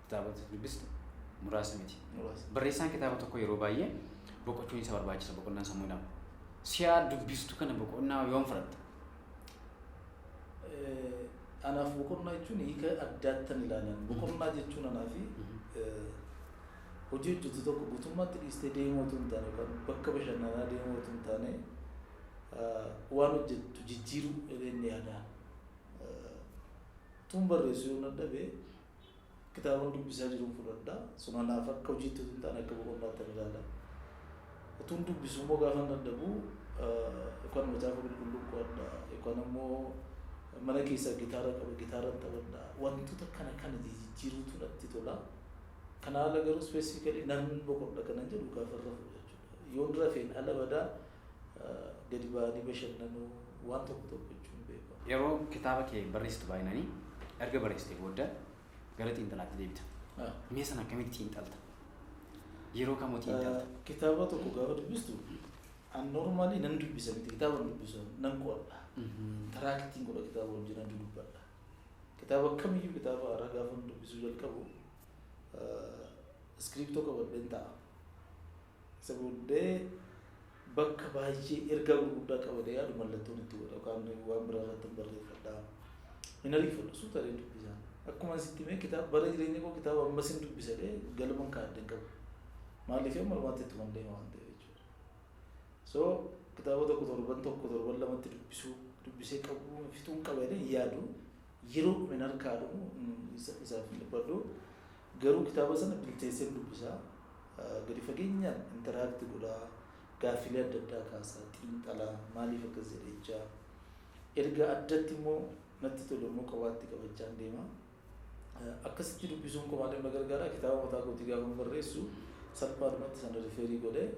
Kitaabota dubbiste muraasa miti. Muraasa. Barreessaan kitaaba tokko yeroo baay'ee boqochuun isa barbaachisa, boqonnaan sammuu nama. Si'a dubbistu kana boqonnaa yoom fudhatta? Anaaf boqonnaa jechuun hiika addaattan ilaalan. Boqonnaa jechuun anaaf hojii hojjetu tokko guutummaatti dhiistee deemuu otoo hin taane yookaan bakka bashannanaa deemuu otoo hin taane waan hojjettu jijjiiruu jedheen yaada. Tun barreessu yoo dadhabe kitaaban dubbisaa jiruun fudhadha. Sun anaaf akka hojiitti otoo hin taane akka boqonnaatti ilaala. Utuun dubbisu immoo gaafa dadhabu yookaan Macaafa Qulqulluu qo'adha yookaan immoo mana keessaa gitaara qaba, gitaara taphadha. Wantoota kana kana jijjiiruutu natti tola. Kana ala garuu specifically nan boqodha kanan jedhu gaafa rafu jechuudha. Yoon rafeen ala badaa gadi ba'anii bashannanuu waan tokko tokko jechuun beekamu. Yeroo kitaaba kee barreessitu baay'inanii erga barreessitee booda gara xiinxalaatti deebita. Mee sana akkamitti xiinxalta? Yeroo kamuu xiinxalta? Kitaaba tokko gaafa dubbistu, an normally nan dubbisa miti, kitaaba dubbisu nan qo'adha. Interactiin godha, kitaaba wajjin nan dubbadha. Kitaaba kamiyyuu, kitaaba haaraa gaafa dubbisuu jalqabu iskiriptoo qabadheen ta'a. Isa booddee bakka baay'ee ergaa gurguddaa qabadee yaadu mallattoon itti godha yookaan waan biraa irratti barreeffadha. Hin ariifadhu, suuta dubbisaan. Akkuma sitti himee, kitaaba bara jireenya koo kitaaba ammas hin dubbisadhee galman kaa'adde hin qabu. Maaliif amma dhumaatti ittuma deema waan ta'eef jechuudha. So kitaaba tokko torban tokko, torban lamatti dubbisuu, dubbisee qabu fixuun qaba jedhee hin yaadu. Yeroo hin harkaa dhumu isaaf hin dhiphadhu. Garuu kitaaba sana bilcheessee dubbisaa. Gadi fageenyaan interact godhaa. Gaaffilee adda addaa kaasaa, xiinxalaa, maaliif akkas jedhechaa. Erga addatti immoo natti tolu immoo qobaatti qabachaa deema. Akkasitti dubbisuun koo maaliif na gargaara? Kitaaba mataa kootii gaafa barreessu salphaadhumatti sana refer godhee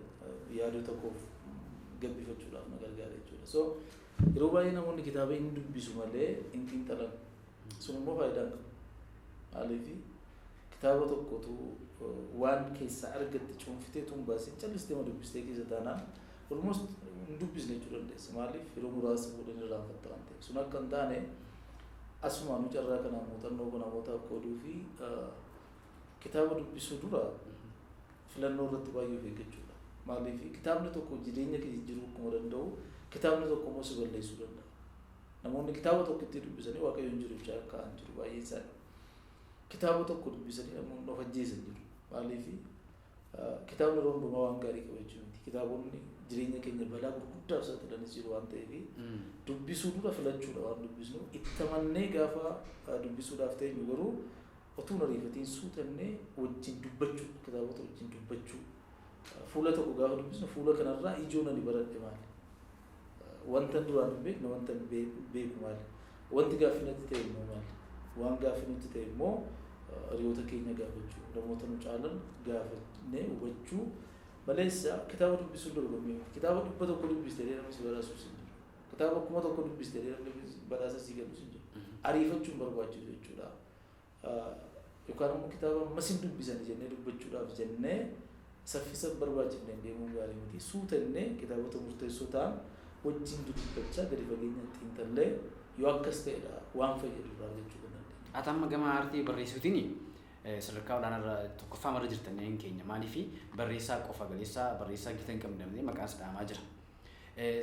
yaadota koof gabbifachuudhaaf na gargaara jechuudha. So yeroo baay'ee namoonni kitaaba hin dubbisu malee hin xiinxalan. Sun immoo faayidaa hin qabu. Maaliif kitaaba tokkotu waan keessaa argatte cuunfitee tun baasin callistee ma dubbistee keessa taanaan almost hin dubbisne jechuu dandeessa. Maaliif yeroo muraasa fuudhanii irraanfatta waan ta'eef. Sun akka hin taane asumaanuu carraa kanaan muuxannoo koo namootaaf qooduu fi kitaaba dubbisuu dura filannoo irratti baay'ee of eeggachuudha. Maaliif kitaabni tokko jireenya kee jijjiiruu akkuma danda'u, kitaabni tokko immoo si balleessuu danda'a. Namoonni kitaaba tokko itti dubbisanii Waaqayyo hin jiru jechaa ka'an jiru baay'een isaanii. Kitaaba tokko dubbisanii namoonni of ajjeesan jiru. Maaliif kitaabni yeroo hundumaa waan gaarii qaba jechuu miti. Kitaabonni jireenya keenya balaa gurguddaaf saaxilanis jiru waan ta'eef dubbisuu dura filachuudha waan dubbisnu. Itti amannee gaafa dubbisuudhaaf teenyu garuu utuu hin ariifatiin suutannee wajjin dubbachuu, kitaabota wajjin dubbachuu. Fuula tokko gaafa dubbisnu, fuula kanarraa ijoon ani baradhe maali? Wanta duraan hin beekne, wanta beeku maali? Wanti gaaffii natti ta'e immoo maali? Waan gaaffii nutti ta'e immoo hiriyoota keenya gaafachuu, namoota nu caalan gaafannee hubachuu maleessa kitaaba dubbisuun dorgommii miti. Kitaaba 100 dubbistee namni si badhaasuus hin jiru. Kitaaba 1000 dubbistee namni badhaasa sii kennus hin jiru. Ariifachuun barbaachisu jechuudha. Yookaan immoo kitaaba ammas hin dubbisan jennee dubbachuudhaaf jennee saffisa barbaachifneen deemuun gaarii miti. Suutannee kitaabota murteessoo ta'an wajjin dudubbachaa gadi fageenyaan xiinxallee yoo akkas ta'edha waan fayyadu irraa jechuu kan dandeenya. Ati amma gama aartii barreessuutiin sadarkaa olaanaarra tokkoffaa marra jirtan keenya. Maaliif barreessaa qofa galeessaa barreessaa gita hin qabne malee maqaan dhahamaa jira.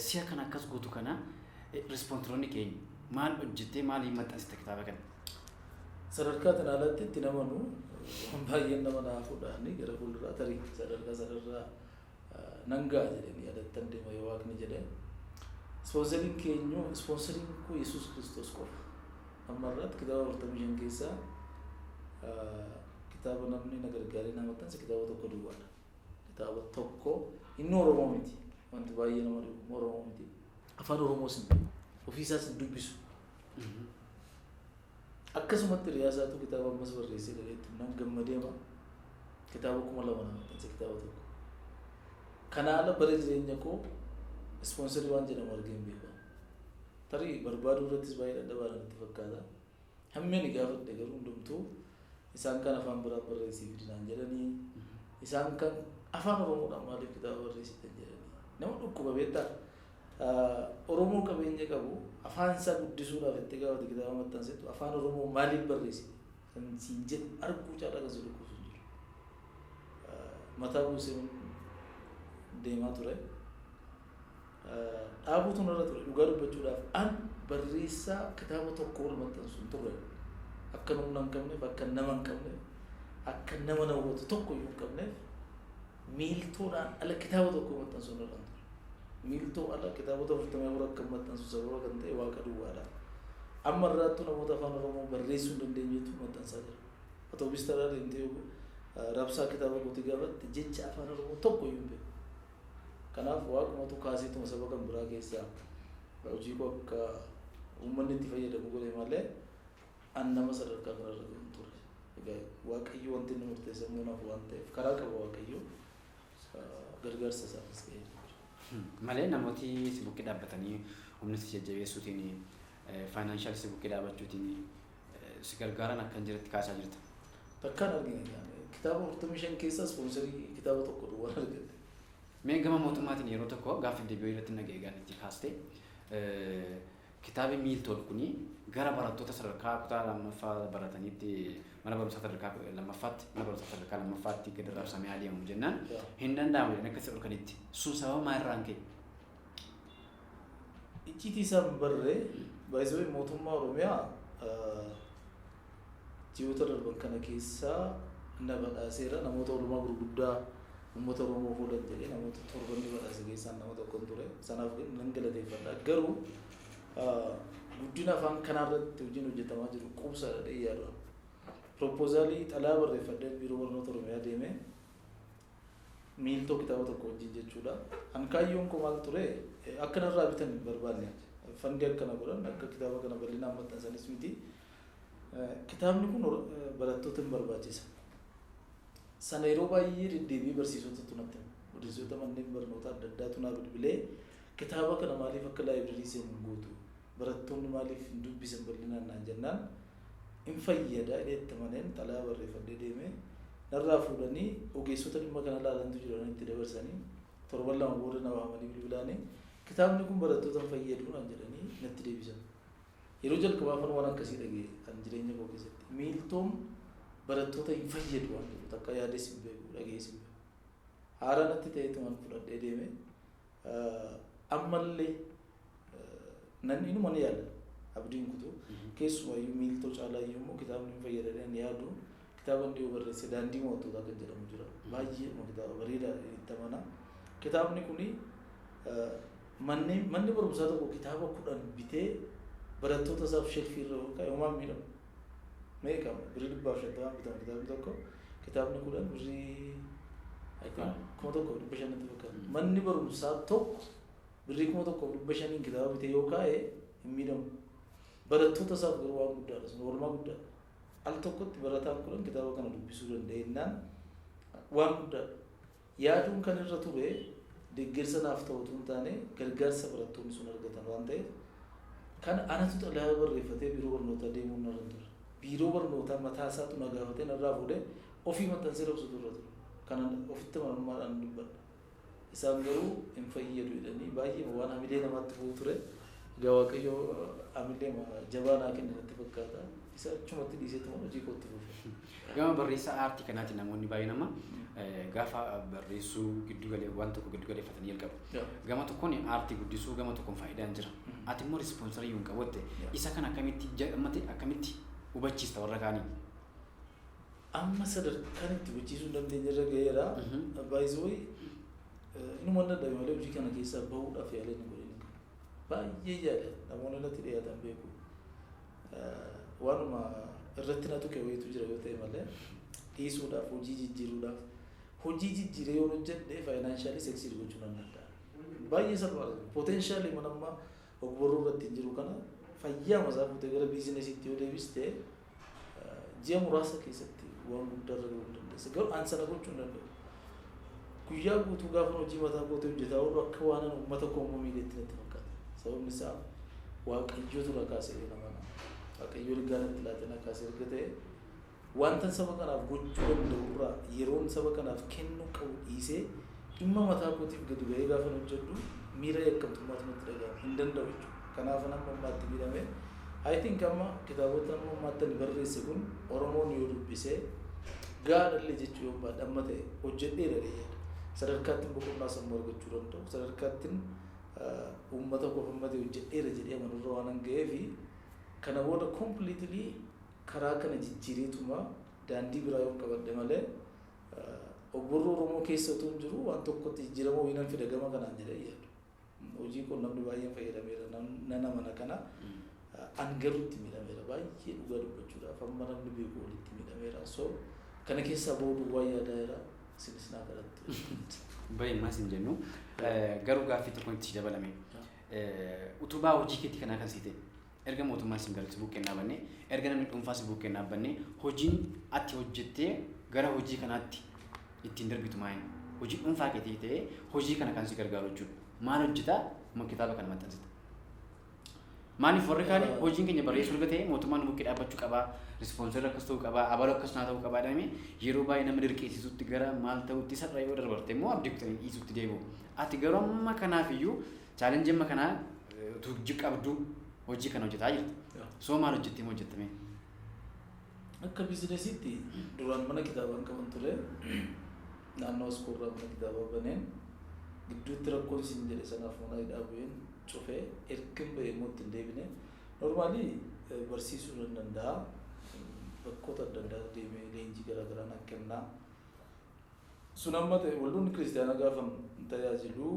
Si'a kana akkas gootu kana ispoonsaroonni keenya maal hojjettee maaliin maxxansite kitaaba kana? Sadarkaa kana alatti itti namanu baay'een nama naa fuudhanii gara fuulduraa tarii sadarkaa sanarraa nan ga'a jedhanii yaadattan deema yoo Waaqni jedhee. Ispoonsariin keenyu, ispoonsariin koo Yesuus Kiristoos qofa. Amma irratti kitaaba 45 keessaa kitaaba namni na gargaaree na maxxanse kitaaba tokko duwwaadha. Kitaaba tokko, inni Oromoo miti. Wanti baay'ee nama dhibu Oromoo miti. Afaan Oromoos hin beeku. Ofiisaas hin dubbisu. Akkasumatti hiriyaa isaatu kitaaba ammas barreessee dhaleetti nan gammadeema. Kitaaba 2000 na maxxanse kitaaba tokko. Kana ala bara jireenya koo ispoonsarii waan jedhamu argee hin beeku. Tarii barbaaduu irrattis baay'ee dadhabaa natti fakkaata. Hammi ani gaafadhe garuu hundumtuu isaan kan afaan biraan barreessii fidinaan jedhanii, isaan kan afaan Oromoodhaan maaliif kitaaba barreessitan jedhanii. Nama dhukkuba beektaa? Oromoo qabeenya qabu afaan isaa guddisuudhaaf itti gaafate kitaaba maxxansetu afaan Oromoo maaliif barreessite? Kan siin jedhu arguu caalaa kan si dhukkubsu hin jiru. Mataa buusee deemaa ture. Dhaabuutu narra ture dhugaa dubbachuudhaaf an barreessaa kitaaba tokko ol maxxansu hin turre. Akka humna hin qabneef, akka nama hin qabneef, akka nama na hubatu tokko iyyuu hin qabneef miiltoodhaan ala kitaaba tokko maxxansu hin ture. Miiltoo ala kitaabota 44 akka maxxansu sababa kan ta'e Waaqa duwwaadha. Amma irraattuu namoota afaan Oromoo barreessuu hin dandeenyetu maxxansaa jira. Atoobis taraa deemtee rabsaa kitaaba kootii gaafatte jecha afaan Oromoo tokko iyyuu hin beeku. Kanaaf Waaqumatu kaaseetuma saba kan biraa keessaa hojii koo akka uummanni itti fayyadamu godhe malee an nama sadarkaa kanarra hin turre. Egaa Waaqayyo wanti inni murteesse immoo naaf waan ta'eef karaa qaba Waaqayyo gargaarsa isaanis ga'ee jira. Malee namooti si bukkee dhaabbatanii humna si jajjabeessuutiin financial si bukkee dhaabbachuutiin si gargaaran akka hin jiretti kaasaa jirta. Takkaan argine kitaaba 45 keessaa ispoonsarii kitaaba tokko duwwaan argatte. Mee gama mootummaatiin yeroo tokko gaaffii deebi'uu irratti nagee eegaan itti kaaste kitaabni miiltoon kuni gara barattoota sadarkaa kutaa lammaffaa barataniitti mana barumsaa sadarkaa lammaffaatti mana barumsaa sadarkaa lammaffaatti gadi raabsamee adeemamu jennaan hin danda'amu jedhanii akkasii dhorkanitti sun sababa maalirraan ka'e? Icciitii isaan barree baay'isee mootummaa Oromiyaa ji'oota darban kana keessaa na badhaaseera namoota oolmaa gurguddaa uummata Oromoo fuudhan jedhee namoota torbanni badhaase keessaa nama tokko ture. Sanaaf nan galateeffadha. Garuu guddina afaan kanaa irratti hojiin hojjetamaa jiru quubsaadha jedhee yaadu. Proposaalii xalaa barreeffadhee biiroo barnoota Oromiyaa deemee miiltoo kitaaba tokko wajjin jechuudha. An kaayyoon koo maal ture akka narraa bitan hin barbaanne. Fandii akkana godhan akka kitaaba kana bal'inaan maxxansanis miti. Kitaabni kun barattoota hin barbaachisa. Sana yeroo baay'ee deddeebi'ee barsiisotatu natti hima. Barsiisota manneen barnoota adda addaatu naa bilbilee kitaaba kana maaliif akka library seenu hin gootu? Barattoonni maaliif hin dubbisan bal'inaan naan jennaan hin fayyada jedhee itti amaneen xalayaa barreeffadhee deemee narraa fuudhanii ogeessota dhimma kana ilaalantu jiran itti dabarsanii torban lama booda na waamanii bilbilaanii kitaabni kun barattoota hin fayyadu naan jedhanii natti deebisan. Yeroo jalqabaafan waan akkasii dhagee kan jireenya koo keessatti miiltoon barattoota hin fayyadu waan jedhu takka yaades hin beeku dhagees hin beeku. Haaraa natti ta'eetuman fudhadhee deeme ammallee nan inuma ni yaada abdiin kutuu keessumayyuu miiltoo caalaayyuu immoo kitaabni hin fayyadanii ni yaadu. Kitaaba inni barreesse Daandii Mo'attootaa kan jedhamu jira. Baay'ee kitaaba bareedaa itti amana. Kitaabni kuni manni barumsaa tokko kitaaba 10 bitee barattoota isaaf shelfii irra kaa'e homaa hin miidhamu. Meeqa birrii 150 bitama kitaabni tokko kitaabni 10 birrii 1,500tti fakkaata. Manni barumsaa tokko birrii 1,500n kitaaba bitee yoo kaa'e hin miidhamu. Barattoota isaaf garuu waan guddaadha sun oolmaa guddaadha. Al tokkotti barataan 10 kitaaba kana dubbisuu danda'ennaan waan guddaadha. Yaaduun kan irra ture deeggarsa naaf ta'u utuu hin taane gargaarsa barattoonni sun argatan waan ta'eef kan anatu xalayaa barreeffatee biiroo barnootaa deemuun narra hin ture. Biiroo barnootaa mataa isaatu na gaafatee narraa fuudhee ofii maxxansee rabsutu irra ture. Kana ofitti amanamummaadhaan dubbadha. Isaan garuu hin fayyadu jedhanii baay'ee waan hamilee namaatti bu'u ture. Egaa Waaqayyo hamilee jabaa naa kenne natti fakkaata. Isa achumatti dhiiseetuma hojii kootti fufe. Gama barreessaa aartii kanaatiin namoonni baay'een amma gaafa barreessuu giddu galee waan tokko giddu galeeffatanii jalqabu. Gama tokkoon aartii guddisuu gama tokkoon faayidaan jira. Ati immoo ispoonsarii hin qabatte isa kana akkamitti jedhamate akkamitti hubachiista warra kaanii? Amma sadarkaan itti hubachiisuu hin dandeenye irra ga'eera. Baay'isuu inuma dadhabe malee hojii kana keessaa bahuudhaaf yaalee hin godhin. Baay'ee yaala namoonni natti dhiyaatan beeku. Waanuma irratti na tuqe wayiitu jira yoo ta'e malee dhiisuudhaaf hojii jijjiiruudhaaf hojii jijjiiree yoon hojjedhe financially succeed gochuu nan danda'a. Baay'ee salphaadha. Potentialii mana ammaa ogbarruu irratti hin jiru kana fayyaa masaa fuutee gara businessiitti yoo deebiste ji'a muraasa keessatti waan guddaa irra gahuu dandeessa. Garuu an sana gochuu hin danda'u. Guyyaa guutuu gaafa hojii mataa kootii hojjetaa oolu akka waan uummata koo immoo miidheetti natti fakkaata. Sababni isaa Waaqayyootu na kaasee nama na. Waaqayyoo ergaa natti laatee na kaasee erga ta'e wanta saba kanaaf gochuu danda'u irraa yeroon saba kanaaf kennuu qabu dhiisee dhimma mataa kootiif gadi ba'ee gaafa hojjedhu miira yakkamtummaatu natti dhaga'ama. Hin danda'u jechuudha. Kanaaf amma ammaatti miidhame I think amma kitaabota amma ammaatti ani barreesse kun Oromoon yoo dubbise gaadhallee jechuu yoo baadhe amma ta'e hojjedheera yaada. Sadarkaattiin boqonnaa sammuu argachuu danda'u, sadarkaattiin uummata koof amma ta'e hojjedheera jedhee amanurra waan hin ga'eefi kana booda completely karaa kana jijjiireetuma daandii biraa yoo qabadhe malee ogbarruu Oromoo keessa utuu hin jiru waan tokkotti jijjiirama wayii nan fida gama kanaan jedhee yaadu. Hojii kun namni baay'een fayyadameera, nan amana kana. An garuu itti miidhameera baay'ee, dhugaa dubbachuudhaaf amma namni beeku walitti miidhameera. So kana keessaa ba'uu duwwaa yaadaa jira, isinis naa kadhattu. Baay'ee hin jennu, garuu gaaffii tokko itti dabalame. Utubaa hojii keetii kanaa kan siite, erga mootummaan si si bukkeen dhaabanne, erga namni dhuunfaa si bukkeen dhaabbanne, hojiin ati hojjettee gara hojii kanaatti ittiin darbitu maali? Hojii dhuunfaa keetii ta'ee hojii kana kan si gargaaru jechuudha. Maal hojjetaa kitaaba kana maxxansita? Maaliif warri kaan hojiin keenya barreessuu erga ta'e mootummaan nu bukkee dhaabbachuu qabaa, sponsor akkas ta'uu qabaa, abaluu akkas naa ta'uu qabaa jedhamee yeroo baay'ee nama dirqeessisuutti gara maal ta'utti sarara yoo darbarte immoo abdii kutanii dhiisutti deebi'u. Ati garuu amma kanaaf iyyuu challenge amma kanaa utuu qabdu hojii kana hojjetaa jirta. So maal hojjettee moo hojjettame? Akka businessiitti duraan mana kitaabaan qaban ture. Naannoo Askoorraa mana kitaabaa baneen gidduutti rakkoon siin jedhe sanaaf mana hidhaa bu'een cufee, ergan ba'ee immoo ittiin deebine. Normally barsiisuu nan danda'a. Bakkoota adda addaa deemee leenjii garaagaraa nan kennaa. Sun amma ta'e waldoonni kiristaanaa gaafa tajaajilu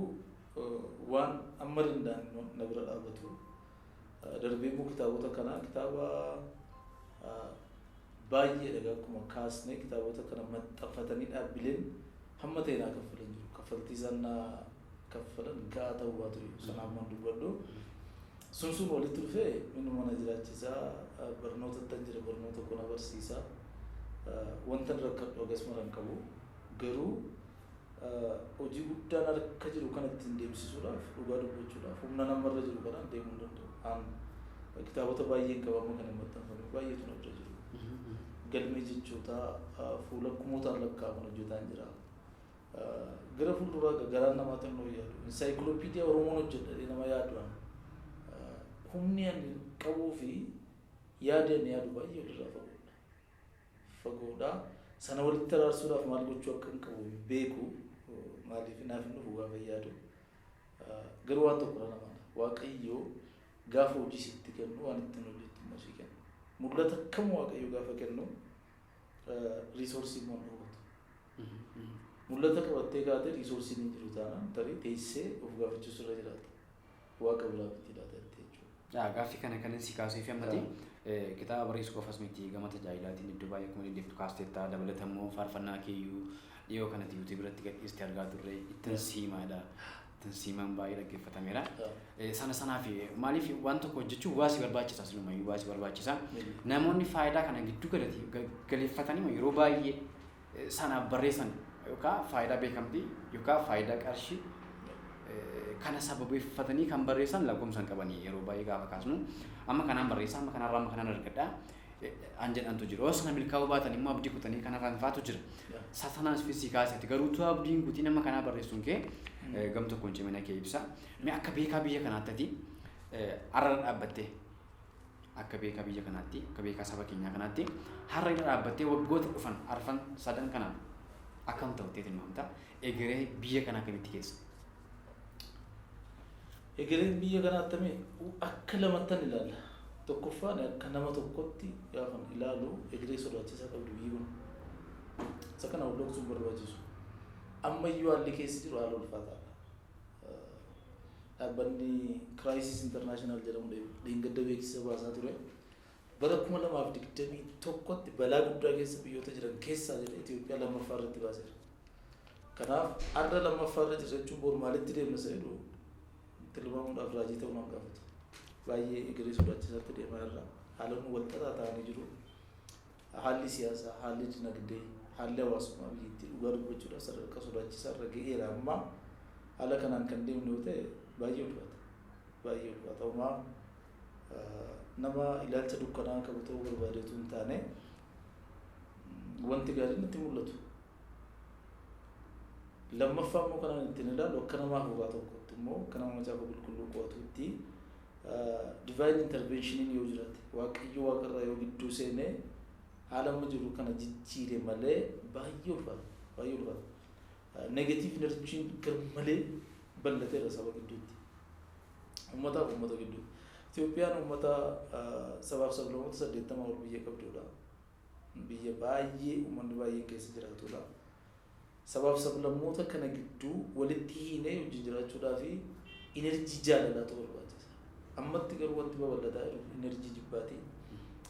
waan amma danda'an na bira dhaabatu. Darbee immoo kitaabota kanaa, kitaaba baay'ee dhagaa akkuma kaasnee, kitaabota kana maxxanfatanii dhaabbileen hamma ta'e naa kaffalan jiru. Kaffaltii isaan naa kaffalan ga'aa ta'uu baatu sanaaf man dubbadhu. Sun walitti dhufee inni mana jiraachisaa, barnoota tan jira, barnoota kuna barsiisaa, wanta rakkadhu akkasuma hin qabu. Garuu hojii guddaan harka jiru kana ittiin deemsisuudhaaf, dhugaa dubbachuudhaaf, humna namarra jiru kanaan deemuu hin danda'u. An kitaabota baay'een qaba amma kan hin maxxanfamne baay'eetu na bira jiru. Galmee jechoota fuula kumootaan lakkaa'aman hojjetaan jira. Gara fuulduraa garaan namaa xinnoo yaadu. Encyclopedia Oromoon hojjedha nama yaadu. Humni ani qabuu fi yaada ani yaadu baay'ee walirraa fagoodha. Fagoodha. Sana walitti araarsuudhaaf maal gochuu akka hin qabu beeku. Maaliif naaf hin dhufu gaafa yaadu. Garuu waan tokko namaadha. Waaqayyoo gaafa hojii sitti kennu waan ittiin hojjettu immoo sii kenna. Mul'ata kam Waaqayyo gaafa kennu resource immoo hin dhowwatu. Mul'ata qabattee kaatee resourceiin hin jiru taanaan tarii teessee of gaafachiisu irra jiraata. Waaqa biraa miti laata jechuudha. Gaaffii kana kan si kaasee fi ammati kitaaba barreessuu qofas miti, gama tajaajilaatiin iddoo baay'ee akkuma dandeettu kaasteetta, dabalata immoo faarfannaa keeyyuu dhiyoo kanatti YouTube irratti gadhiistee argaa turre, ittiin siimaadha. Ittiin siimaan baay'ee dhaggeeffatameera. Sana sanaaf maaliif waan tokko hojjechuun waa si barbaachisa, silumayyuu waa si barbaachisa. Namoonni faayidaa kana giddu galeeffatanii yeroo baay'ee sanaaf barreessan yookaan faayidaa beekamtii yookaan faayidaa qarshii kana sababeeffatanii kan barreessan lakkoofsa hin qabanii. Yeroo baay'ee gaafa kaasnu amma kanaan barreessa, amma kanarraa amma kanaan argadha an jedhantu jiru. Yoo sana milkaa'uu baatan immoo abdii kutanii kana faanfaatu jira. Sanaas fi si kaaseeti garuu utuu abdiin kutiin amma kanaa barreessuun kee gam tokkoon cimina kee ibsa. Mee akka beekaa biyya kanaatti ati har'a dhaabbattee, akka beekaa biyya kanaatti, akka beekaa saba keenyaa kanaatti har'a irra dhaabbattee waggoota dhufan arfan sadan kanaan akkam ta'uttee tilmaamta? Egeree biyya kanaa akkamitti keessa? Egereen biyya kanaa attamii akka lamattan ilaalla. Tokkoffaan akka nama tokkotti gaafan ilaalu egeree sodaachisaa qabdu biyyi kun. Isa kana wal dhoksuun barbaachisu. Ammayyuu haalli keessa jiru haala ulfaataadha. Dhaabbanni Crisis International jedhamu dheengadda beeksisa baasaa ture. Bara 2021tti balaa guddaa keessa biyyoota jiran keessaa jedhe Itoophiyaa lammaffaa irratti baaseera. Kanaaf har'a lammaffaa irra jirra jechuun boru maalitti deemna isa jedhu tilmaamuudhaaf raajii ta'uu nama gaafatu. Baay'ee egeree sodaachisaatti deemaa jirra. Haalonni wal xaxaa ta'anii jiru. Haalli siyaasaa, haalli dinagdee, haalli hawaasummaa biyyattii dhugaa dubbachuudhaaf sadarkaa sodaachisaa irra ga'eera amma. Haala kanaan kan deemnu yoo ta'e baay'ee ulfaata. Baay'ee ulfaata. Homaa nama ilaalcha dukkanaa qabu ta'uu barbaadeetu hin taane, wanti gaariin itti mul'atu. Lammaffaa immoo kanaan ittiin ilaalu akka nama hafuuraa tokkotti immoo akka nama macaafa qulqulluu qo'atutti Divine intervention yoo jiraate, Waaqayyo waaqarraa yoo gidduu seenee haala amma jiru kana jijjiire malee, baay'ee ulfaata, baay'ee ulfaata. Negative energy garmalee bal'ateera saba gidduutti. Uummataaf uummata gidduutti. Itoophiyaan uummata sabaaf sablammoota 80 ol biyya qabdudha. Biyya baay'ee uummanni baay'een keessa jiraatudha. Sabaaf sablammoota kana gidduu walitti hiinee wajjin jiraachuudhaa fi energy jaalalaatu barbaachisa. Ammatti garuu wanti babal'ataa jiru energy jibbaati.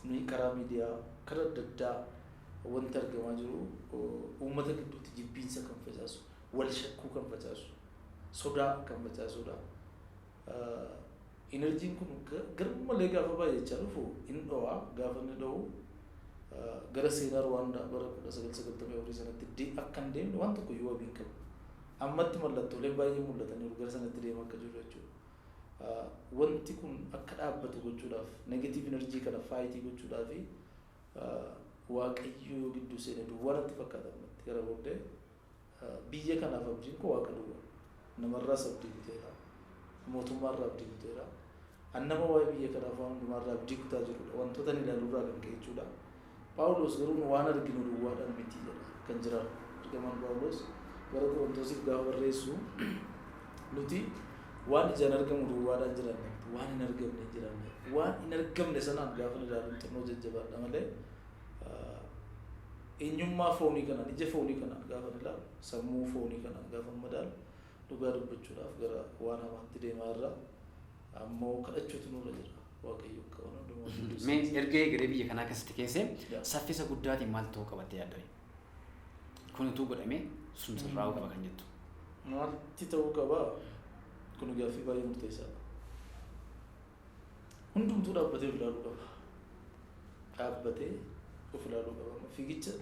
Nuyi karaa miidiyaa, karaa adda addaa wanti argamaa jiru uummata gidduutti jibbiinsa kan facaasu, wal shakkuu kan facaasu, sodaa kan facaasudha. Energyn kun garmalee gaafa baay'achaa dhufu hin dho'a. Gaafa inni dho'u gara seenaa Ruwaandaa bara 1994 sanatti akka hin deemne waan tokko iyyuu wabii hin qabu. Ammatti mallattooleen baay'ee mul'ataniiru gara sanatti deema akka jiru jechuudha. Wanti kun akka dhaabbatu gochuudhaaf, negative energy kana fight gochuudhaaf, Waaqayyo yoo gidduu seene duwwaa natti fakkaata ammatti. Gara booddee biyya kanaaf abdiin koo Waaqa duwwaa. Namarraas abdii kuteera. Mootummaarraa abdii kuteera. An nama waa'ee biyya kanaaf waan hundumaarraa abdii kutaa jirudha. Wantoota inni ilaaluurraa kan ka'e jechuudha. Paawulos garuu waan arginu duwwaadhaan miti jedha kan jiraatu. Ergamaan Paawulos gara Qorontosiif gaafa barreessu, nuti waan ijaan argamu duwwaadhaan jiraanne, waan hin argamne hin jiraanne. Waan hin argamne sanaan gaafa ilaalu xinnoo jajjabaadha malee, eenyummaa foonii kanaan, ija foonii kanaan gaafa ilaalu, sammuu foonii kanaan gaafa madaalu, dhugaa dubbachuudhaaf gara waan hamaatti deemaa irra. Ammoo kadhachuutu nurra jira, Waaqayyo akka waan hundumaa. Mee erga egeree biyya kanaa keessatti keessee saffisa guddaatiin maal ta'uu qabattee yaaddame? Kun utuu godhamee sun sirraa'uu qaba kan jettu. Maalti ta'uu qaba? Kun gaaffii baay'ee murteessaadha. Hundumtuu dhaabbatee of ilaaluu qaba. Dhaabbatee of ilaaluu qaba. Fiigicha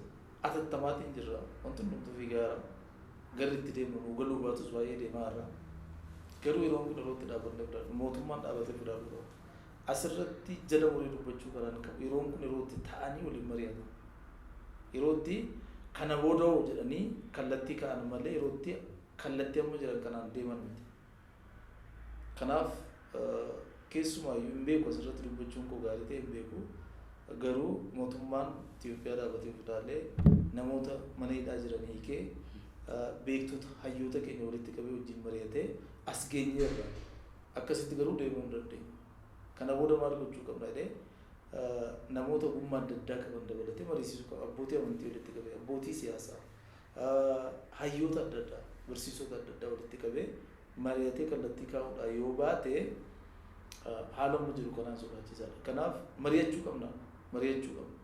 atattamaatiin jirra. Wanti hundumtuu fiigaa jira. Garri itti deemnu nu galuu baatus baay'ee deemaa jirra. Garuu yeroon kun yeroo itti dhaabbannee of ilaallu, mootummaan dhaabatee of ilaaluu qaba. Asirratti jala muree dubbachuu kanaan qabu. Yeroon kun yeroo itti ta'anii waliin mari'atan. Yeroo itti kana booda hoo jedhanii kallattii ka'an malee, yeroo itti kallattii amma jiran kanaan deeman miti. Kanaaf keessumaayyuu hin beeku, asirratti dubbachuun koo gaarii ta'e hin beeku. Garuu mootummaan Itoophiyaa dhaabatee of ilaalee, namoota mana hidhaa jiran hiikee, beektota hayyoota keenya walitti qabee wajjin mari'atee, as geenyeerra, akkasitti garuu deemuu hin dandeenyu. Kana booda maal gochuu qabna jedhee namoota ogummaa adda addaa qaban dabalatee mariisisuu qaba. Abbootii amantii walitti qabee, abbootii siyaasaa, hayyoota adda addaa, barsiisota adda addaa walitti qabee mari'atee kallattii kaa'uudhaan yoo baate, haala amma jiru kanaan sodaachisaadha. Kanaaf mari'achuu qabna. Mari'achuu qabna.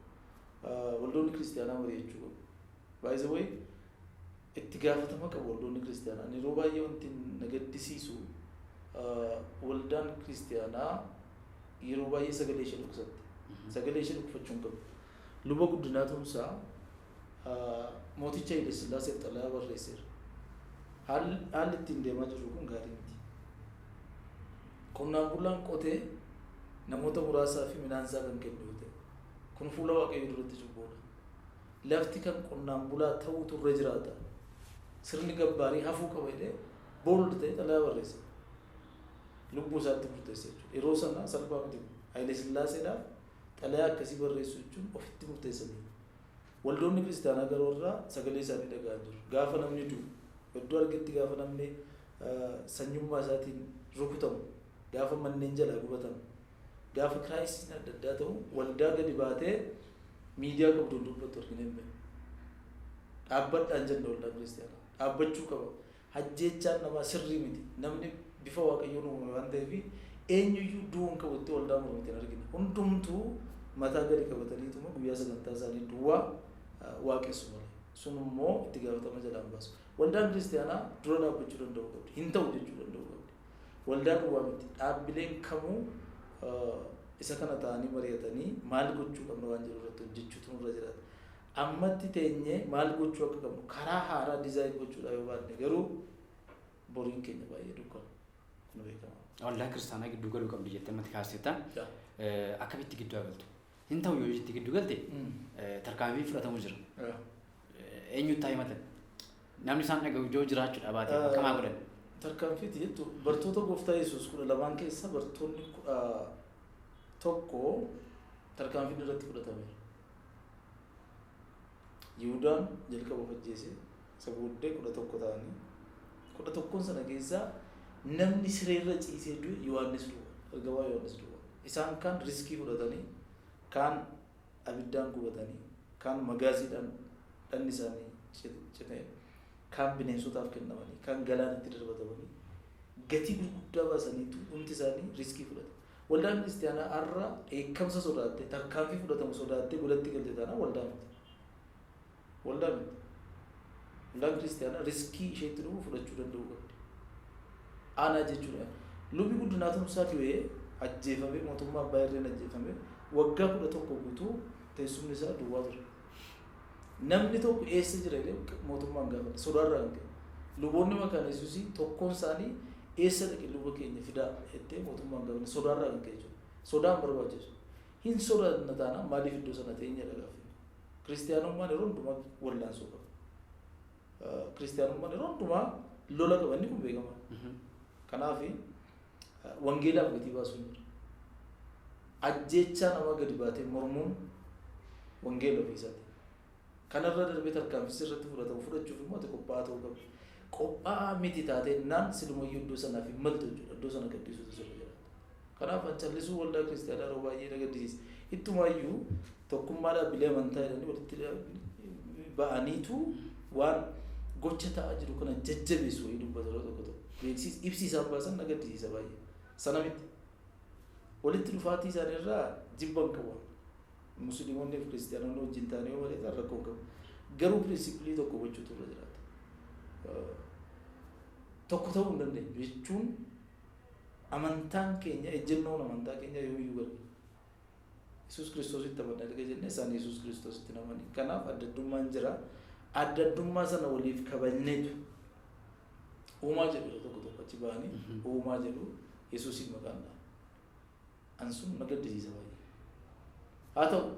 Waldoonni kiristaanaa mari'achuu qabu. By the way, itti gaafatama qabu waldoonni kiristaanaa. Yeroo baay'ee wanti na gaddisiisu, waldaan kiristaanaa yeroo baay'ee sagalee ishee dhukkubsatti. Sagalee ishee dhukkubfachuu hin qabdu. Luba Guddinaa Tumsaa mooticha Haile Sillaaseef xalayaa barreesseera. Haalli ittiin deemaa jirru kun gaarii miti. Qonnaan bulaan qotee namoota muraasaa fi midhaan isaa kan kennu yoo ta'e, kun fuula Waaqayyoo duratti cubbuudha. Lafti kan qonnaan bulaa ta'uutu irra jiraata. Sirni gabbaarii hafuu qaba jedhee bold ta'e xalayaa barreesse. Lubbuu isaatti murteesse jechuudha. Yeroo sana salphaa miti. Haile Sillaaseedhaaf xalayaa akkasii barreessu jechuun ofitti murteessanii. Waldoonni kiristaanaa garuu irraa sagalee isaanii dhaga'aa jiru. Gaafa namni du'u, iddoo argetti gaafa namni sanyummaa isaatiin rukutamu, gaafa manneen jalaa gubatamu, gaafa crisisiin adda addaa ta'u, waldaa gadi baatee miidiyaa qabduun dubbattu argina hin beeku. Dhaabbadhaan jenna waldaan kiristaanaa. Dhaabbachuu qaba. Hajjeechaan namaa sirrii miti. Namni bifa Waaqayyoon uumame waan ta'eef eenyuyyuu du'uu hin qabu itti waldaa mormite hin argine. Hundumtuu mataa gadi qabataniituma guyyaa sagantaa isaanii duwwaa waaqessu malee. Sun immoo itti gaafatama jalaan baasu. Waldaan kiristaanaa dura dhaabbachuu danda'uu qabdi. Hin ta'u jechuu danda'uu qabdi. Waldaa duwwaa miti. Dhaabbileen kamuu isa kana ta'anii mari'atanii maal gochuu qabna waan jedhu irratti hojjechuutu nurra jiraata. Ammatti teenyee maal gochuu akka qabnu karaa haaraa design gochuudhaa yoo baanne garuu boriin keenya baay'ee dukkana. Kun beekama. Waldaan kiristaanaa gidduu galuu qabdi jettee ammatti kaasteetta. Akkamitti gidduu galtu? Hin ta'u yoo jetti gidduu galte, tarkaanfiin fudhatamu jira. Eenyutti haa himatan? Namni isaan dhaga'u yoo jiraachuudha baate akkamaa godhan? Tarkaanfiiti jettu bartoota gooftaa Yesuus 12 keessa bartoonni 11 tarkaanfiin irratti fudhatameera. Yihudaan jalqaba of ajjeese, isa booddee 11 ta'anii 11 sana keessaa namni sireerra ciisee du'e Yohaannis duwwaa, ergamaa Yohaannis duwwaa. Isaan kaan riskii fudhatanii, kaan abiddaan gubatanii, kaan magaaziidhaan dhanni isaanii citee, kaan bineensotaaf kennamanii, kaan galaanatti darbatamanii gatii gurguddaa baasaniitu dhumti isaanii riskii fudhate. Waldaan kiristaanaa har'a dheekkamsa sodaattee, tarkaanfii fudhatamu sodaattee godhatti galte taanaan waldaa miti. Waldaa miti. Waldaan kiristaanaa riskii isheetti dhufu fudhachuu danda'uu qabdi. Aanaa jechuudha. Lubni Guddinaa Tumsaa du'ee ajjeefamee, mootummaa abbaa irreen ajjeefamee waggaa 11 guutuu teessumni isaa duwwaa ture. Namni tokko eessa jira jedhee mootummaan gaafate, sodaarraa kan ka'e. Luboonni Makaana Yesuusii tokkoon isaanii eessa dhaqe luba keenya fidaa jettee mootummaan gaafate, sodaarraa kan ka'e jechuudha. Sodaan barbaachisu. Hin sodaanna taanaan maaliif iddoo sana teenyedha gaaffiin. Kiristiyaanummaan yeroo hundumaa wallaansoo qaba. Kiristiyaanummaan yeroo hundumaa lola qaba, inni kun beekamaadha. Kanaaf wangeelaaf gatii baasuun jira. Ajjeechaa namaa gadi baatee mormuun wangeela ofiisaati. Kanarra darbee tarkaanfii irratti fudhatamu fudhachuuf immoo ati qophaa'aa ta'uu qabda. Qophaa'aa miti taatee naan silumayyuu iddoo sanaaf hin maltu jechuudha. Iddoo sana gaddisuutu sirra jiraata. Kanaaf an callisuu waldaa kiristaanaa yeroo baay'ee na gaddisiisa. Ittumaayyuu tokkummaa dhaabbilee amantaa jedhanii walitti ba'aniitu waan gocha ta'aa jiru kana jajjabeessu wayii dubbatu yeroo tokko tokko. Beeksisi ibsi isaan baasan na gaddisiisa baay'ee. Sana miti. Walitti dhufaatii isaaniirraa jibba hin qabu. Musliimonni fi kiristaanonni wajjin ta'anii yoo mari'atan rakkoo hin qabu. Garuu pirinsipilii tokko gochuutu irra jiraata. Tokko ta'uu hin dandeenyu jechuun amantaan keenya, ejjennoon amantaa keenya yoomiyyuu gargar. Yesuus Kiristoositti amanna erga jennee isaan Yesuus Kiristoositti hin amanin. Kanaaf adda addummaan jira. Adda addummaa sana waliif kabajneetu uumaa jedhu yeroo tokko tokko achi ba'anii uumaa jedhu Yesuusiin maqaan dha'a. An sun na gaddisiisa baay'ee. Haa ta'u,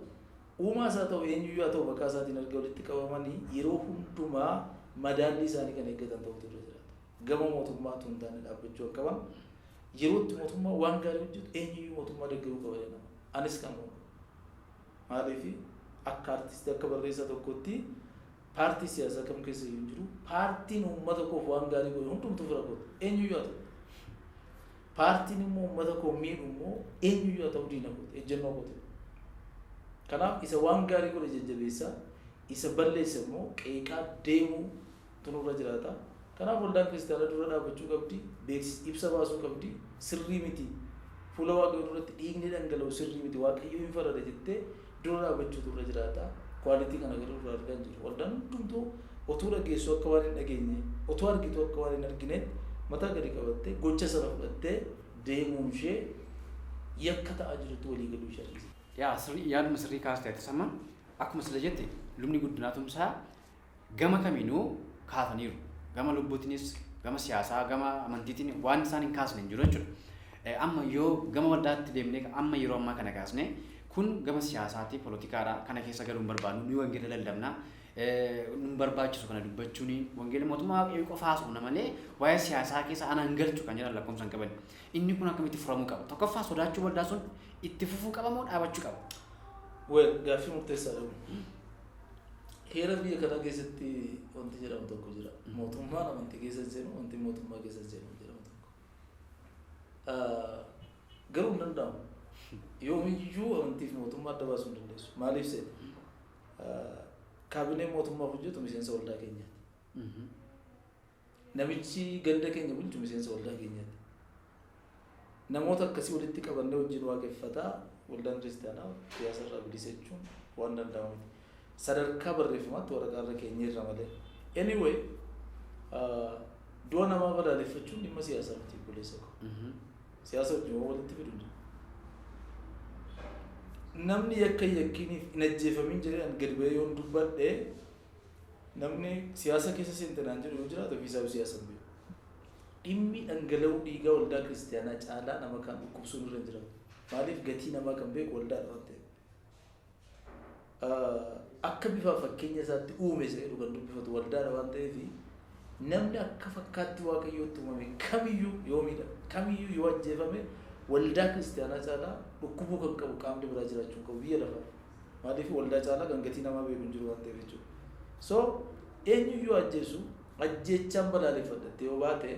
uumaas haa ta'u eenyuyyuu haa ta'u maqaa isaatiin erga walitti qabamanii yeroo hundumaa madaallii isaanii kan eeggatan ta'utu irra jiraata. Gama mootummaa utuu hin taane dhaabbachuu akka qaban, yeroo itti mootummaa waan gaarii hojjetu eenyuyyuu mootummaa deeggaruu qaba jedhama. Anis kan godhu. Maaliif akka artistii, akka barreessaa tokkotti paartii siyaasaa kam keessa iyyuu hin jiru, paartiin uummata koof waan gaarii godhe hundumtuu fira kooti. Eenyuyyuu haa ta'u. Paartiin immoo uummata koo miidhu immoo eenyuyyuu haa ta'u diina kooti, ejjennoo kooti. Kanaaf isa waan gaarii godhe jajjabeessaa, isa balleesse immoo qeeqaa deemuu nurra jiraata. Kanaaf waldaan kiristaanaa dura dhaabbachuu qabdi, beeksisa ibsa baasuu qabdi, sirrii miti. Fuula Waaqayyoo duratti dhiigni dhangala'u sirrii miti, Waaqayyo hin farada jettee dura dhaabbachuutu irra jiraata. Quality kana garuu irraa argaa hin jiru. Waldaan hundumtuu otuu dhageessuu akka waan hin dhageenye, otuu argitu akka waan hin argineetti mataa gadi qabattee gocha sana fudhattee deemuun ishee yakka ta'aa jirutti walii galuu ishee argisiisa. Yaa sirrii, yaaduma sirrii kaastee atis amma akkuma sila jette lubni Guddinaa Tumsaa gama kamiinuu kaasaniiru. Gama lubbuutiinis, gama siyaasaa, gama amantiitiin waan isaan hin kaasne hin jiru jechuudha. Amma yoo gama waldaatti deemnee amma yeroo ammaa kana kaasne kun gama siyaasaati, poolitikaadha. Kana keessa galuu hin barbaadnu. Nuyi wangeela lallabna. Nu barbaachisu kana dubbachuun wangeela mootummaa Waaqayyoo qofa haasofna malee waa'ee siyaasaa keessa ana hin galchu kan jedhan lakkoofsa hin qaban. Inni kun akkamitti furamuu qaba? Tokkoffaa, sodaachuu waldaa sun itti fufuu qaba moo dhaabachuu qaba? Well, gaaffii murteessaadha kun. Heera biyya kanaa keessatti wanti jedhamu tokko jira. Mootummaan amantii keessa hin seenu, amantiin mootummaa keessa hin seenu jedhamu tokko. Garuu hin danda'amu. Yoomiyyuu amantii fi mootummaa adda baasuu hin dandeessu. Maaliif seeta? Kaabineen mootummaaf hojjetu miseensa waldaa keenyaati. Namichi ganda keenya bulchu miseensa waldaa keenyaati. Namoota akkasii walitti qabannee wajjin waaqeffataa waldaan kiristaanaa siyaasa irraa bilisa jechuun waan danda'amu miti. Sadarkaa barreeffamaatti waraqaa irra keenyeerra malee. Anyway, du'a namaa balaaleffachuun dhimma siyaasaa miti, obboleessa koo. Siyaasa wajjin waan walitti fidu hin jiru. Namni yakka hin yakkiiniif hin ajjeefamin jedhee an gadi ba'ee yoon dubbadhe, namni siyaasa keessa seente naan jedhu yoo jiraate ofiisaa siyaasa hin beeku. Dhimmi dhangala'uu dhiigaa waldaa kiristaanaa caalaa nama kaan dhukkubsuun irra hin jiraatu. Maaliif gatii namaa kan beeku waldaadha waan ta'eef. Akka bifa fakkeenya isaatti uume isa jedhu kan dubbifatu waldaadha waan ta'eef Namni akka fakkaatti Waaqayyootti uumame kamiyyuu yoo miidhame, kamiyyuu yoo ajjeefame, waldaa kiristaanaa caalaa dhukkubuu kan qabu qaamni biraa jiraachuu hin qabu biyya lafaa. Maaliif? Waldaa caalaa kan gatii namaa beeku hin jiru waan ta'eef jechuudha. So eenyuyyuu ajjeesu ajjeechaan balaaleffadhattee yoo baate,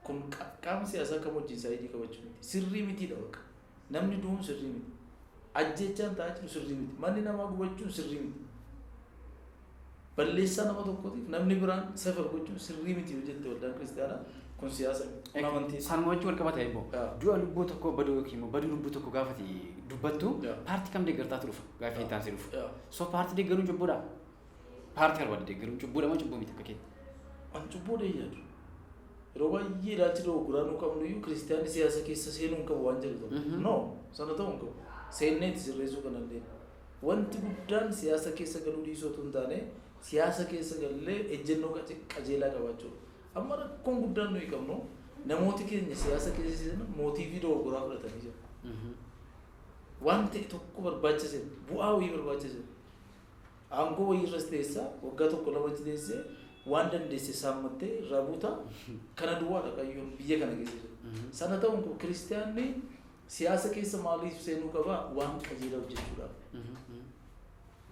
kun qaama siyaasaa kam wajjin side qabachuu miti. Sirrii mitiidha bakka. Namni du'uun sirrii miti. Ajjeechaan ta'aa jiru sirrii miti. Manni namaa gubachuun sirrii miti. Balleessaa nama tokkootiif namni biraan suffer gochuun sirrii miti yoo jette, waldaan kiristaanaa kun siyaasa miti. Kun amantii. Sanuma wajjin wal qabata immoo du'a lubbuu tokko baduu yookiin immoo baduu lubbuu tokko gaafati dubbattu, paartii kam deeggartaatu dhufa gaaffii itti aansee dhufu. So paartii deeggaruun cubbuudha? Paartii barbaade deeggaruun cubbuudha moo cubbuu miti akka keetti? An cubbuudha hin yaadu. Yeroo baay'ee ilaalchi dogoggoraa nuu qabnu iyyuu kiristaanni siyaasa keessa seenuu hin qabu waan jedhu tokko. No, sana ta'uu hin qabu. Seenneeti sirreessuu kan dandeenyu. Wanti guddaan siyaasa keessa galuu dhiisuu otoo hin taane, siyaasa keessa gallee ejjennoo qajeelaa qabaachuudha. Amma rakkoon guddaan nuyi qabnu, namooti keenya siyaasa keessa seenan motive dogoggoraa fudhatanii jiru. Waan ta'e tokko barbaachisan, bu'aa wayii barbaachisan. Aangoo wayii irras teessaa, waggaa tokko lama achi teessee waan dandeesse saammattee irraa buutaa, kana duwwaadha qayyoon biyya kana keessa jiru. Sana ta'uun kun kiristaanni siyaasa keessa maaliif seenuu qabaa? Waan qajeelaa hojjechuudhaaf.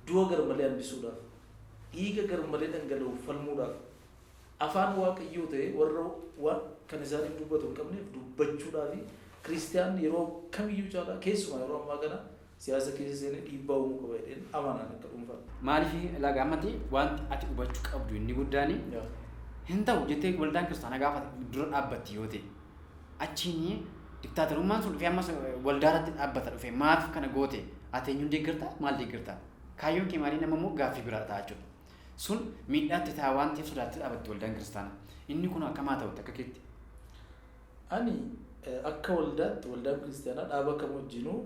Du'a garmalee hambisuudhaaf. Dhiiga garmalee dhangala'u falmuudhaaf. Afaan Waaqayyoo ta'e warra waan kan isaaniif dubbatu hin qabneef dubbachuudhaaf kiristaanni yeroo kamiyyuu caalaa, keessumaa yeroo ammaa kana, siyaasa keessa seenee dhiibbaa uumuu qaba jedheen amanaan akka dhuunfaatti. Maaliif laga ammatti wanti ati hubachuu qabdu inni guddaan hin ta'u jettee waldaan kiristaanaa gaafa dura dhaabbatti yoo ta'e, achiin diktaatorummaan sun dhufee ammas waldaa irratti dhaabbata dhufe, maaf kana goote, ati eenyuun deeggartaa, maal deeggartaa, kaayyoon kee maalii, nama immoo gaaffii biraa ta'a jechuudha. Sun miidhaatti ta'a waan ta'eef sodaattee dhaabatti waldaan kiristaanaa. Inni kun akkamaa ta'utti akka keetti? Ani akka waldaatti waldaan kiristaanaa dhaaba kam wajjinuu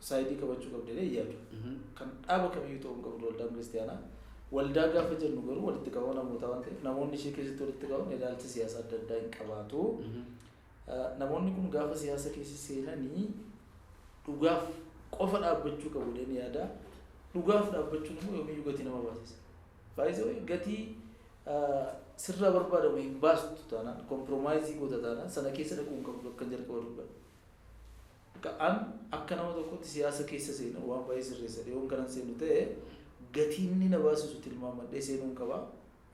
side qabachuu qabdi jedhee yaadu. Kan dhaaba kamiyyuu ta'uu hin qabdu waldaan kiristaanaa. Waldaa gaafa jennu garuu walitti qabama namootaa waan ta'eef, namoonni ishee keessatti walitti qabaman ilaalcha siyaasaa adda addaa hin qabaatu. Namoonni kun gaafa siyaasa keessa seenanii dhugaaf qofa dhaabbachuu qabu jedheen yaada. Dhugaaf dhaabbachuun immoo yoomiyyuu gatii nama baasisa. Baay'isee gatii sirraa barbaadamu hin baastu taanaan, compromise goota taanaan, sana keessa dhaquu hin qabdu akka jalqaba dubbadha. An akka nama tokkotti siyaasa keessa seenu waan baay'ee sirreessa dhiyoon kanan seenu ta'e, gatiin inni na baasisu tilmaamadhee seenuu hin qaba,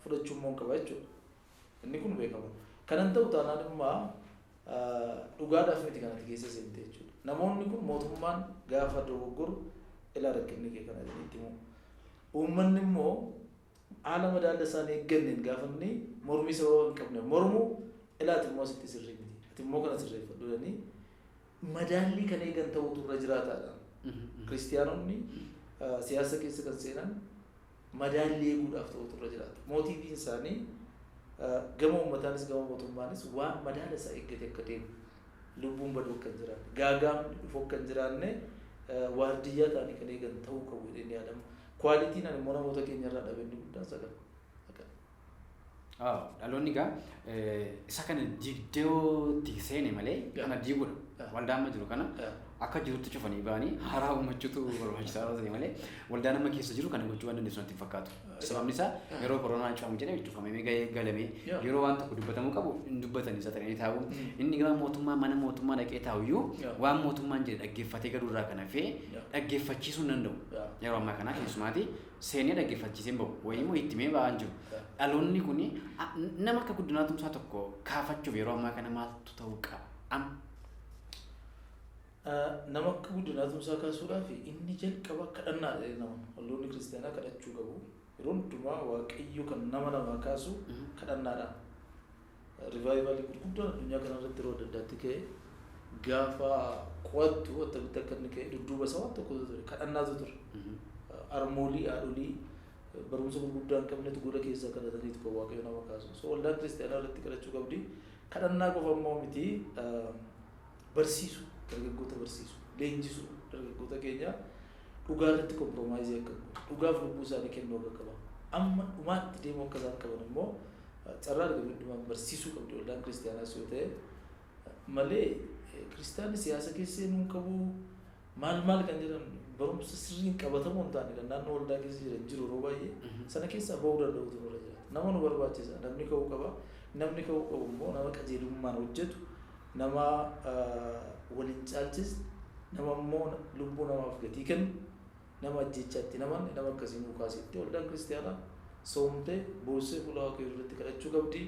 fudhachuu immoo hin qaba jechuudha. Inni kun beekama. Kanan ta'u taanaan immoo dhugaadhaaf miti kanatti keessa seente jechuudha. Namoonni kun mootummaan gaafa dogoggoru ilaa rakkinni kee kana jedhanii itti himu. Uummanni immoo haala madaala isaanii eegganneen gaafa inni mormii sababa hin qabne mormu, ilaati immoo asitti sirrii miti. Ati immoo kana sirreeffadhu jedhanii madaallii kan eegan ta'utu irra jiraataadha. Kiristiyaanonni siyaasa keessa kan seenan madaallii eeguudhaaf ta'utu irra jiraata. Motiveiin isaanii gama uummataanis gama mootummaanis waan madaala isaa eeggate akka deemu, lubbuun baduu akka hin jiraanne, gaagaamni dhufu akka hin jiraanne waardiyyaa ta'anii kan eegan ta'uu qabu jedhee yaadamu. Qualityn ani immoo namoota keenya irraa dhabe inni guddaan isa kana. Dhaloonni egaa isa kana diigdootti seene malee kana diiguudha. Waldaa amma jiru kana akka jirutti cufanii ba'anii haaraa uummachuutu barbaachisaa ta'e malee, waldaan amma keessa jiru kana gochuu waan dandeessu natti hin fakkaatu. Sababni isaa yeroo koronaa cufamu jedhame cufamee gahee galamee, yeroo waan tokko dubbatamuu qabu hin dubbatan, isa ta'anii taa'u. Inni gama mootummaa mana mootummaa dhaqee taa'u iyyuu waan mootummaan jedhe dhaggeeffatee galuu irraa kan hafee dhaggeeffachiisuu hin danda'u. Yeroo ammaa kana keessumaati seenee dhaggeeffachiisee hin bahu. Wayii immoo itti mee ba'aa hin jiru. Dhaloonni kun nama akka Guddinaa Tumsaa tokko kaafachuuf yeroo ammaa kana maaltu ta'uu qaba? Amma. Nama akka Guddinaa Tumsaa kaasuudhaaf inni jalqaba kadhannaadha jedhee nama. Waldoonni kiristaanaa kadhachuu qabu. Yeroo hundumaa Waaqayyo kan nama namaa kaasu kadhannaadhaan. Revival gurguddaan addunyaa kanarratti yeroo adda addaatti ka'e gaafa qo'attu, attamitti akka inni ka'e dudduuba isaa waan tokkotu ture. Kadhannaatu ture. Armoolii, haadholii barumsa gurguddaa hin qabnetu gola keessaa kadhataniitu kan Waaqayyo nama kaasu. So waldaan kiristaanaa irratti kadhachuu qabdi. Kadhannaa qofa immoo miti, barsiisu, dargaggoota barsiisu, leenjisu, dargaggoota keenya dhugaa irratti compromise akka godhu, dhugaaf lubbuu isaanii kennuu akka qaban, amma dhumaatti deemuu akka isaan qaban immoo carraa argame hundumaan barsiisuu qabdi waldaan kiristaanaas yoo ta'e malee, kiristaanni siyaasa keessa seenuu hin qabu. Maal maal kan jedhan barumsa sirriin qabatamoo hin taane kan naannoo waldaa keessa jiran jiru yeroo baay'ee sana keessaa ba'uu danda'utu nurra jiraata. Nama nu barbaachisa. Namni ka'uu qaba. Namni ka'uu qabu immoo nama qajeelummaan hojjetu, nama waliin caalchisne, nama immoo lubbuu namaaf gatii kennu, nama ajjeechaatti namanne, nama akkasii nuu kaasetti waldaan kiristaanaa soomtee boossee fuula Waaqayyoo duratti kadhachuu qabdi.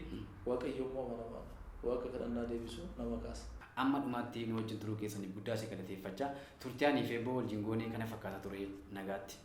Waaqayyo immoo amanamaadha. Waaqa kadhannaa deebisu nama kaasa. Amma dhumaatti nu wajjin turuu keessaniif guddaa si galateeffachaa turtii anii fi eebboo wajjin goonee kana fakkaata ture, nagaatti.